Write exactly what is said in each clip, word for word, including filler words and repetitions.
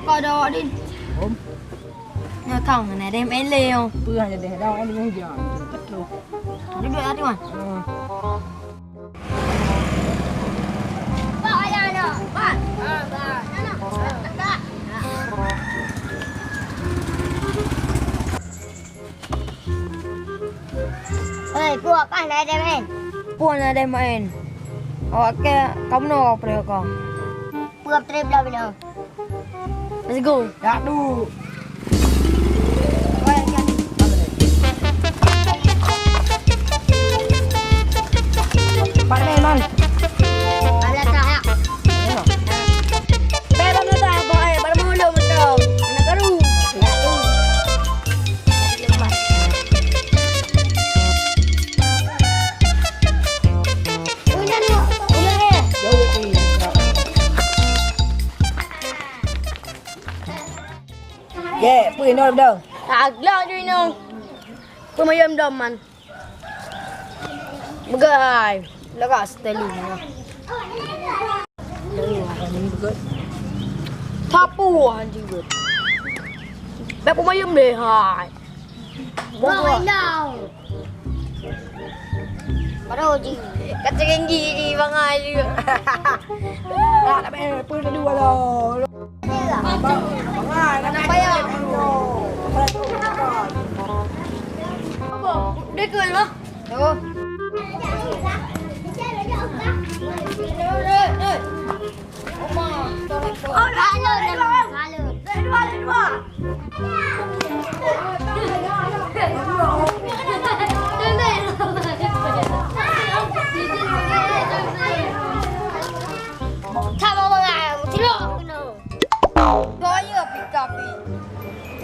Kau ada awak, Din? Om. Nyoe kang, na deh main lé, oh. Peue hana deh, dah, ada yang jam. Betul. Duduk tadi, Wan. Hmm. Hei, peue kah na deh main? Peue na deh main? Awak ke, kamoe na peureuka. Peue trép dah bina. Let's go. Yak du. Pat main, man? Bala tak, yak. Bala tak, boy. Bala mulu betul. Anak baru. Yak du. Udah, udah, udah. Jauh, eh. Ye, peue inoe dong? Agla ju inoe. Peumayam dom man. Meugah hai. Lagak seteling. Sapu anjing. Bèk peumayam deh hai. Bang Endang. Baru ji. Kacang gigi ji bangai ji. Tak, tak payah. Apa tadi walau? Bangai, tak payah. Apa? Dia ke lah. Tu.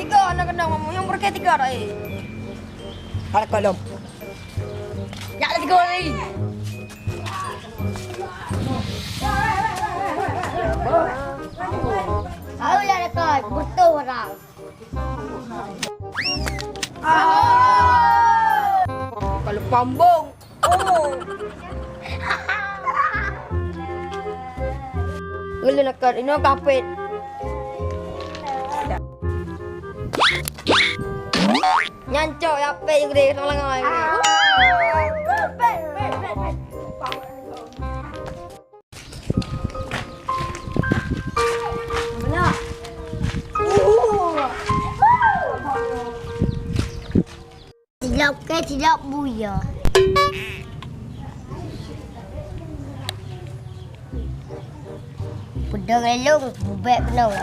Tiga anak kena mamu yang berke tiga dah, eh. Ada kolom. Yak, let's go lagi. Ayo lah dekat, betul orang. Kalau pambong. Oh. Ulun akot inoe kapit. Nyan cok ya pek gede, tolong awai gede. Cilok ke cilok buya. Peudong elong bubek keunoe.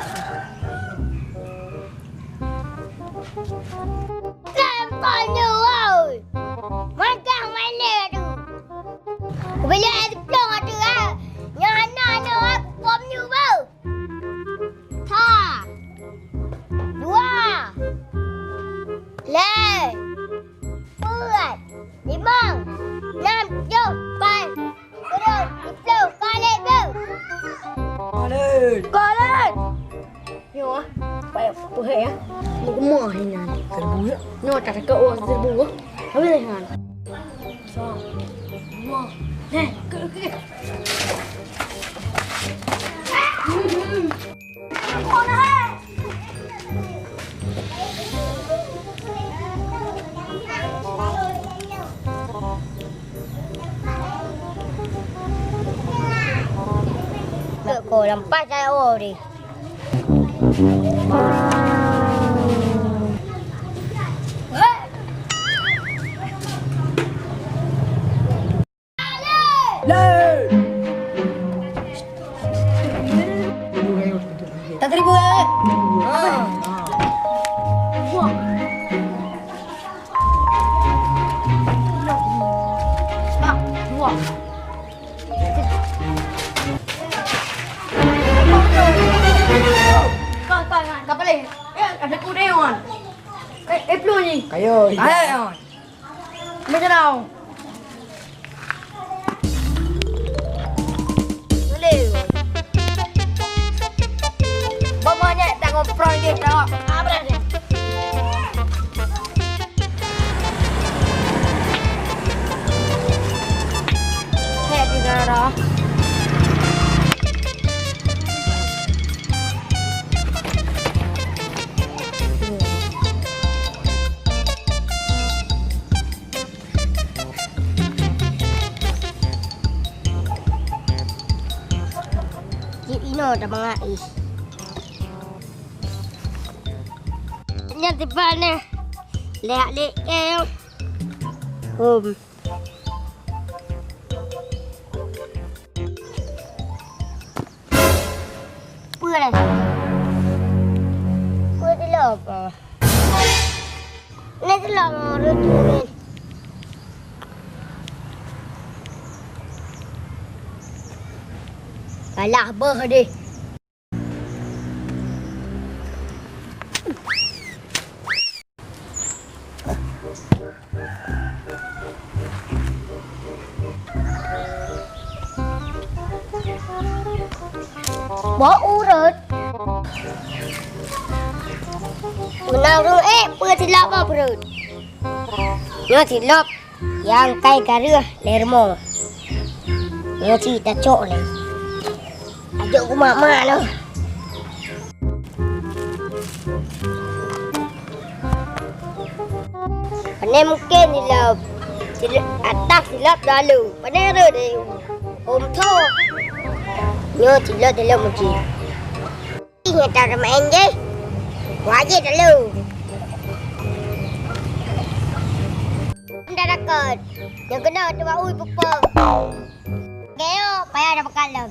Kan kau nyoe, oi. Makan mana tu? Bila ada plong tu, ah. Nyana tu, ah, kom nyu bau. Sa. Dua. Lhèe. Peuet. Limong. Nam. Tujoh. Pat. Sikureueng. Siplôh. Ka lhèe beuh. Ka lhèe. Ka lhèe. Nyoe, ah. Payah peuhèe, ah. Meukeumah inan. Seribu, ya? Nyoe, tak dekat, oh, seribu, ah. Habis, kan? Sa, dua. Heh, ke, ke. Keu ko lampai saya oh deh. Tak seribu, eh? Ha. Ka, ka, ka, ka paléh. Eh, ada kuda, Wan. Eh, eh, peluh ni. Ayo, ayo. Macam mana? Boleh. Bomoh nyang tak ngoprol dia, tau. Ah, berat dia. Hek di darah. Nyoe tamangat ih. Nyan tiban neh. Lehak lé eh. Hom. Peue lé? Peue dilop? Ni dilop rot nyan. Kalah beuh deh. Bak ureueng. Peunang ureueng, eh, peue silap bak ureueng. Nyoe silop. Nyang kai ka reueh lé rumoh. Nyoe cit tacok lé. Ajok ku mak-mak noh. Pane mungken silop. Silop atah silop lalu. Pane reueh deh. Om tho. Nyoe silop dalam uji. Ih, nyata teumeu'en jih. Wajéb lalu. Ndak takot. Nyang keunoe tuwah ui peupông. Geuyok, payah dah bekalon.